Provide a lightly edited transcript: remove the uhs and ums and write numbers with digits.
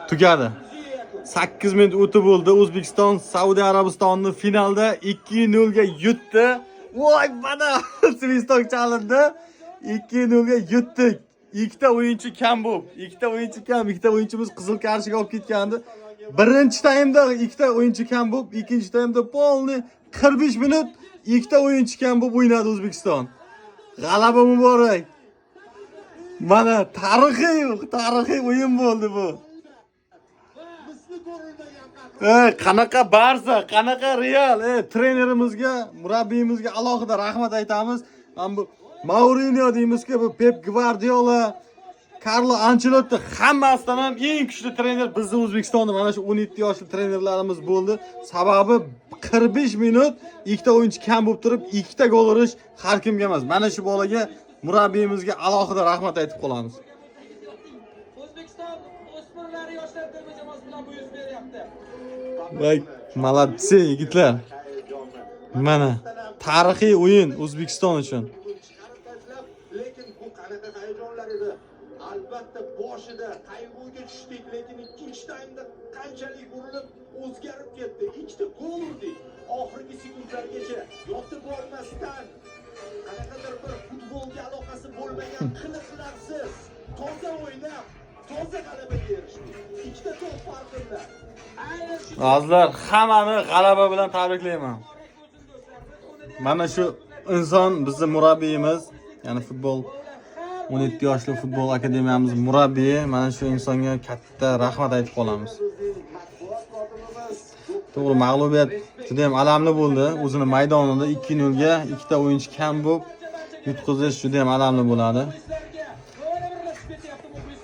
Tugadi. 8 minut o'tib bo'ldi. O'zbekiston Saudiya Arabistonni finalda 2-0 ga yutdi. Voy, mana свисток chalindi. 2-0 ga yutdik. Ikkita o'yinchi kam bo'lib, ikkita o'yinchi kam, ikkita o'yinchimiz qizil kartochka olib ketgandi. Birinchi taymda ikkita o'yinchi kam bo'lib, ikkinchi taymda полный 45 minut ikkita o'yinchi kam bo'lib o'ynadi O'zbekiston. G'alaba muborak. Mana tarixiy o'yin bo'ldi bu. Ey, qanaqa Barsa, qanaqa Real, ey, trenerimizga, murabbiyimizga alohida rahmat aytamiz. Mana bu Mourinho deymizki, bu Pep Gvardiola, Karlo Ancelotti, hammasidan ham eng kuchli trener bizni O'zbekistonda mana shu 17 yoshli trenerlarimiz bo'ldi. Sababi 45 minut ikkita o'yinchi kam bo'lib turib, ikkita gol urish har kimga emas. Mana shu bolaga, murabbiyimizga alohida rahmat aytib qolamiz. O'zbekiston o'smirlari yoshlar terma jamoasi bilan bu yuz beryapti. Voy, молодцы, yigitlar. Mana tarixiy o'yin O'zbekiston uchun. Chiqarib tashlab, lekin bu qanaqa hayajonlar edi. Albatta, boshida qayg'uga tushdik, lekin ikkinchi taymda qanchalik urilib o'zgarib ketdi. Ikkita gol urdik. Oxirgi sekundlargacha yotib olmasdan, qanaqadir bir futbolga aloqasi bo'lmagan qiliqlarsiz toza o'ynab, toza g'alabaga erishdik. Ikkita to'p farqi bilan. Aynan shu Azizlar, hammani g'alaba bilan tabriklayman. Mana shu inson bizni murabbiyimiz, ya'ni futbol 17 yoshli futbol akademiyamiz murabbiyi. Mana shu insonga katta rahmat aytib qolamiz. Bizning matbuot kotibimiz. To'g'ri, mag'lubiyat juda ham alamli bo'ldi. O'zini maydonida 2-0 ga ikkita o'yinchi kam bo'lib yutqizish juda ham alamli bo'ladi.